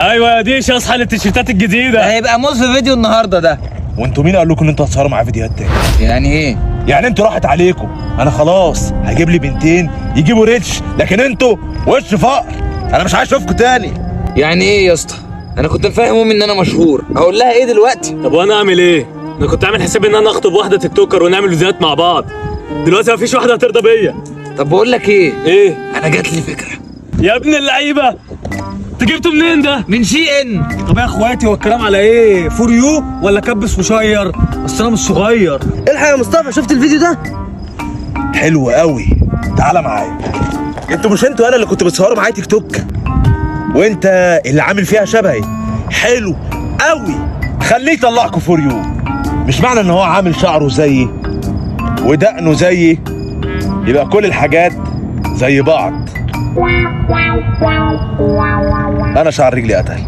ايوه يا ديش، اصحى للتيشيرتات الجديدة. هيبقى موز في فيديو النهارده ده. وانتوا مين قال لكم ان انتوا هتصوروا معايا فيديوهات تاني؟ يعني ايه؟ يعني انتوا راحت عليكم. انا خلاص هجيب لي بنتين يجيبوا reach، لكن انتوا وش فقر. انا مش عايز اشوفكم تاني. يعني ايه يا اسطى؟ انا كنت مفهم امي ان انا مشهور، اقول لها ايه دلوقتي؟ طب وانا اعمل ايه؟ انا كنت عامل حسابي ان انا اخطب واحدة TikToker ونعمل فيديوهات مع بعض. دلوقتي مفيش واحدة هترضى بيا. طب بقول لك ايه؟ ايه؟ انا جات لي فكرة. يا ابن اللعيبة، انت جبته منين ده؟ من SHEIN. طب يا اخواتي، هو الكلام على ايه؟ for you ولا كبس و share؟ اصل انا مش صغير. الحق يا مصطفى، شفت الفيديو ده؟ حلو قوي، تعالى معايا. انتوا مش انتوا انا اللي كنت بتصوروا معايا تيك توك، وانت اللي عامل فيها شبهي. حلو قوي، خليه يطلعكوا for you. مش معنى ان هو عامل شعره زيي ودقنه زيي يبقى كل الحاجات زي بعض. انا شعر رجلي اتقل.